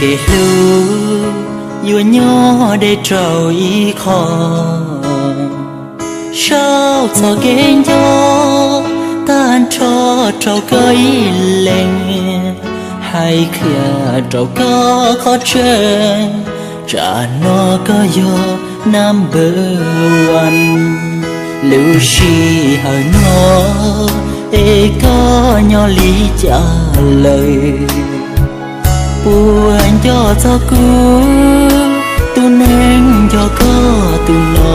Kev hlub yuav nyob deb rau ib qho, sau txog kev nco tag nrho rau koj ib leeg, hais qhia rau koj qhov tseeb, tsam no koj yog number one. Lub sij hawm no es koj nyob li cas lawm? Puas nco txog kuv tus neeg nco koj tus no?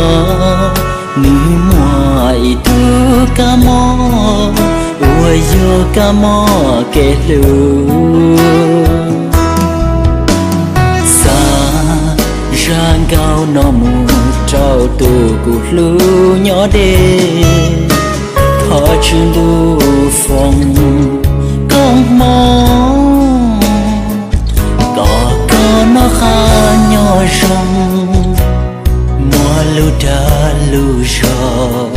Nws muaj ib tug kab mob uas yog kab mob kev hlub. Xa zaj nkauj no mus rau tus kuv hlub nyob deb, thov Tswv Ntuj foom koob hmoov kom koj noj qab nyob zoo, muaj lub dag lub zog,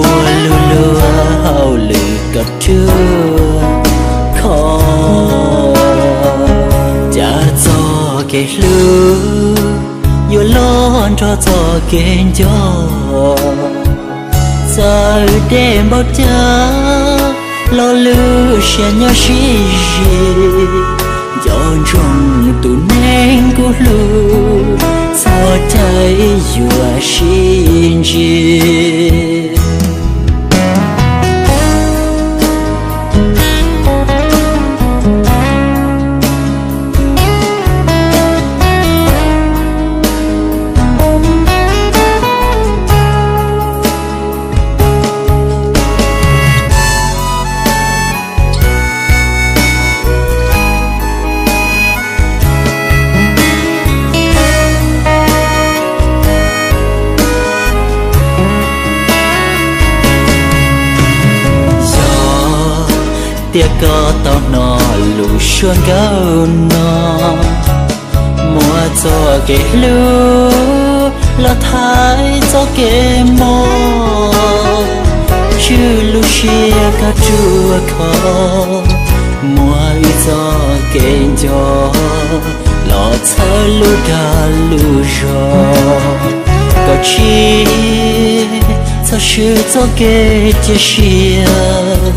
ua lub luag hauj lwm kom ruaj khov. Cas txoj kev hlub yuav loj nrog txoj kev nco, txawm deb npaum cas los lub siab nyob sib zis, nco ntsoov tus neeg kuv hlub, txoj cai yuav sib ntsib. Yog tias koj tau hnov lus suab nkauj no, muab txoj kev hlub los thaiv txoj kev mob, tswj lub siab koj ruaj khov, muab wb txoj kev nco los txhawb lub dag lub zog, kom tsis txhob swb txoj kev cia siab,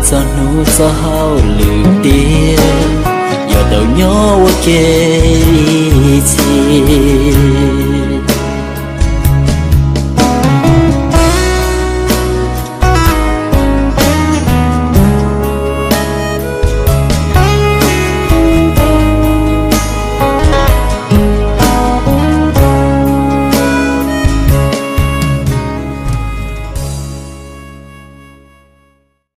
txoj hnub txoj hauj lwm tiag, yuav tau nyob ua ke ib txhis.